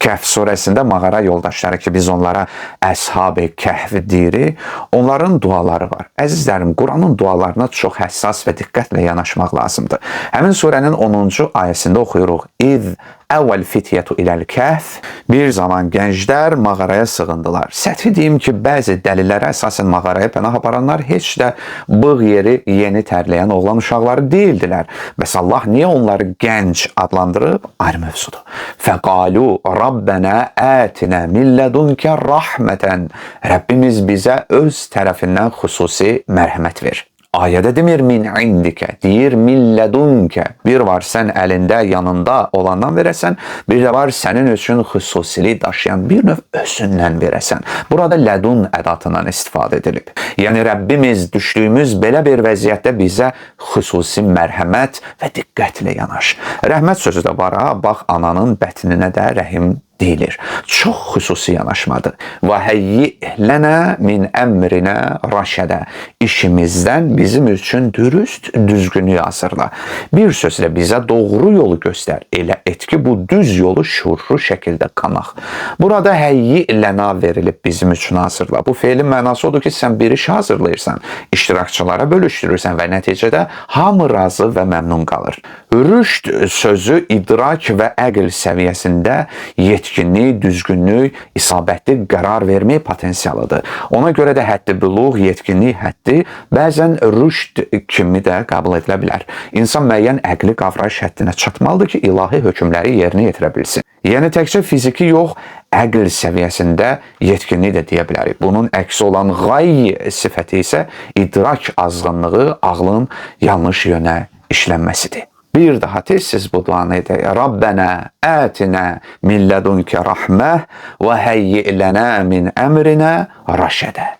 Kəhf surəsində mağara yoldaşları ki, biz onlara Əshab-ı Kəhf deyirik, onların duaları var. Əzizlərim, Quranın dualarına çox həssas və diqqətlə yanaşmaq lazımdır. Həmin surənin 10-cu ayəsində oxuyuruq. İz əvvəl fityətu iləl kəhf. Bir zaman gənclər mağaraya sığındılar. Səthi deyim ki, bəzi dəlillərə əsasən mağaraya pənah aparanlar heç də bığ yeri yeni tərləyən oğlan uşaqları deyildilər. Bəs Allah niyə onları gənc adlandırıb? Ayrı mövzudur. Fəqalu Rabbənə ətinə min lədunkə rahmətən. Rəbbimiz bizə öz tərəfindən xüsusi mərhəmət ver. Ayədə demir min indikə, deyir min lədunkə. Bir var sən əlində, yanında olandan verəsən, bir də var sənin üçün xüsusilik daşıyan bir növ özündən verəsən. Burada lədun ədatından istifadə edilib. Yəni Rəbbimiz düşdüyümüz belə bir vəziyyətdə bizə xüsusi mərhəmət və diqqətlə yanaş. Rəhmət sözü də var ha, bax ananın bətninə də rəhim deyilir. Çox xüsusi yanaşmadır. Və həyyi lənə min əmrinə raşədə. İşimizdən bizim üçün dürüst düzgünlük hazırla. Bir sözlə bizə doğru yolu göstər. Elə et ki, bu düz yolu şuurlu şəkildə qanaq. Burada həyyi lənə verilib bizim üçün hazırla. Bu feilin mənası odur ki, sən bir iş hazırlayırsan, iştirakçılara bölüşdürürsən və nəticədə hamı razı və məmnun qalır. Rüşd sözü idrak və əql səviyyəsində yetkinlik, düzgünlük, isabətli qərar vermək potensialıdır. Ona görə də həddi büluğ, yetkinlik həddi bəzən rüşd kimi də qəbul edilə bilər. İnsan müəyyən əqli qavrayış həddinə çatmalıdır ki, ilahi hökmləri yerinə yetirə bilsin. Yəni təkcə fiziki yox, əql səviyyəsində yetkinlik də deyə bilərik. Bunun əksi olan qay sifəti isə idrak azğınlığı, ağlın yanlış yönə işlənməsidir. Bir daha tez-tez bu duanı edək. Rabbənə ətinə min lədunkə rəhmə və həyyi lənə min əmrinə rəşədə.